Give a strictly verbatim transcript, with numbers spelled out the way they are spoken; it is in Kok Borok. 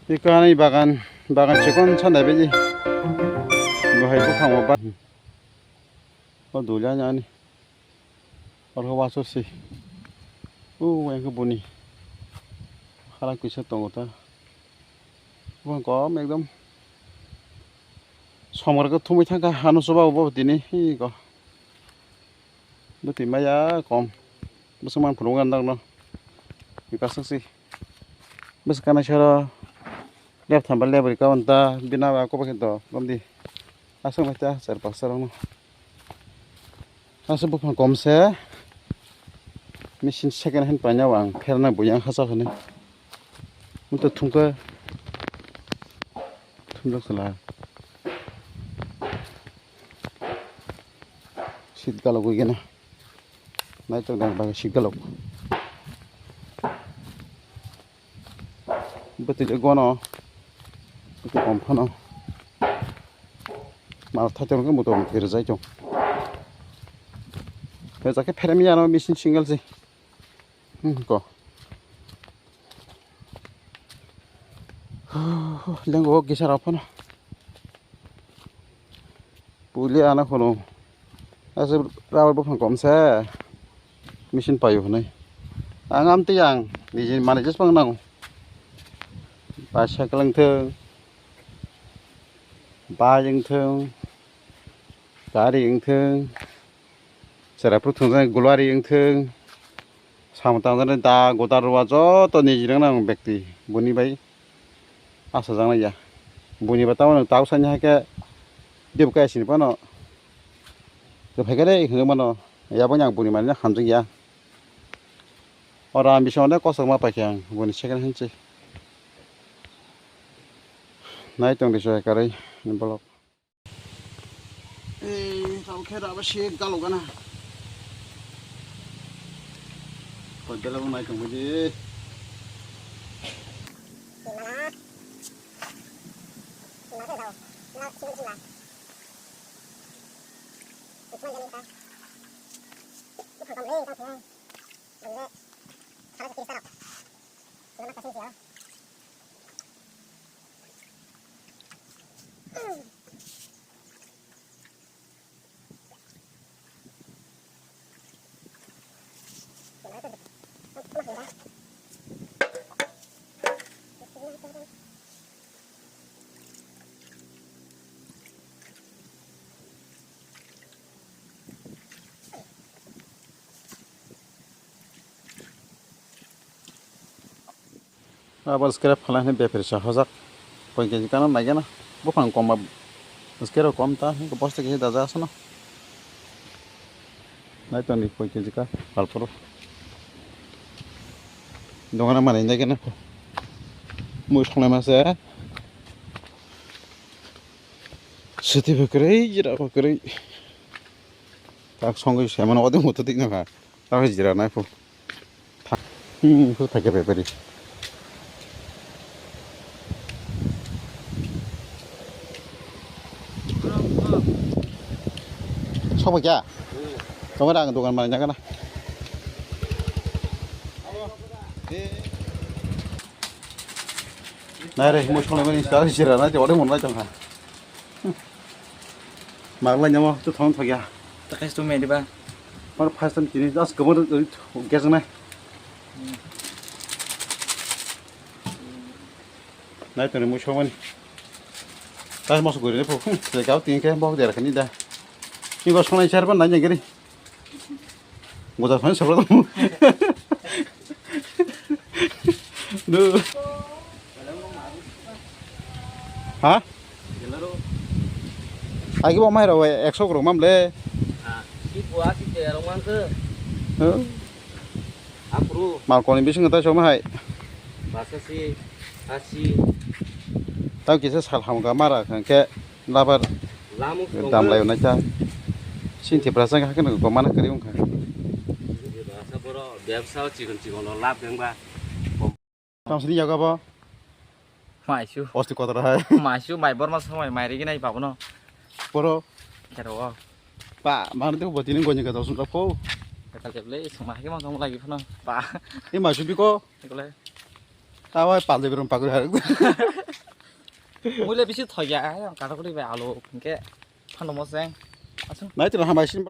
Iko ani bagan, bagan chikon sanai bai. Bahai buphang o ba. O dulya ani. Oro waso si. O yang buni. Hala kisa tongo ta. Buphang kom ekdom. Somar ko thumui thangka hanu soba bo tini. Iko. Bwtwi maya kom. Bwswk man phunukgo ang nokno. Bwswk si. Bwswk kanai sero. Lep thamba lep rika onta. Bina ba kobo khe do. Gomdi. Aswk mai ta char paksa rokno. Aswk buphang kom se. Machine second hand paina ang pherna buyang hachal hwnwi. Muto thungkha. Thumjak sala. Seat galok oi gana. Naitok dang bagi seat galok. Bwtwi le gono. Bwtwi kom phano. Mal thai tong khe motom khe rwjai tong. Rwjak khe pherem ya no machine single se. Hmm, ko. Lengo kisa rok phano. Puli ano khunu. Asa rubber buphang kom se. Machine payo hwnwi. Ang amtwi ang niji manai jesbang nango. Bicycle wngthung. Bike wngthung. Gari wngthung. Chwraipro thwngjak gulari wngthung, samung tangjaknai da godar rwya joto niji rwna nang bekti boni bai achajaknai ya. Boni bai tamo nwng tabuk sani hai khe debo kaya sini phano kwphai khe de hinwi mano, yaboni ang boni manwi hamjak ya. Oro ang bising onek kochok ma paikha ang boni second hand se. Nai tong di soya karwi bolok. Eh, tabo khe raba se galok gana. Koi bela bo nai tong di. Abo scrap khalai hwnwi bepari sa hojak. Koi keji kano naigena. Buphang kom ba scrap kom ta, bosta kisa daja asano. Nai tongdi koi keji ka palpuro. Dogana manai naigena. Mui songnai mase. Siti bwkrwi, jira bwkrwi. Tak songwi semano odi mutu tik nokha. Tak jira nai phu. Hmm, phu thakya bepari. Sobo kya? Tongmani ang dogan manai nangkana. Nai re, mui songnai mani star jira nai te ode mon lai tongkha. Mak lai nyamo tu thong thok ya. Takai tu me diba. Mar first time kini das gomor gas nai. Nai tongni mui songmani. Tei moso guri pho. Tei gao tin khe bok dera khani da. Ni go songnai sar ban nai giri. Moja phone sabra dong. Du. Ha? Agi bo mai rawa ekso gro mamle. Ha, si bua si te rong mang ke. Huh? Apru. Malkoni bising ta soma hai. Basa si, asi. Tau kisa sal ham ga mara khang khe labar. Lamuk dam lai nai ta. Sin Tiprasa hakhe no go mana kari ung kha. Basa boro, bebsa chikon chikon lo lab dengba. Tamsini yaga ba. Maisu. Osti kotor hai. Maisu, mai borma somai, mai rigi nai babono. Poro. Khero. Pa, mana tu botini gonyi kata sun rapo. Kata jeble, soma hake ma soma lagi phano. Pa. Ini maisu biko. Ekole. Tawai palde berong pagri haruk. Muile bisi thoya, katakuri bai alu, hingke phano moseng. Asung. Nai tira hamai sin.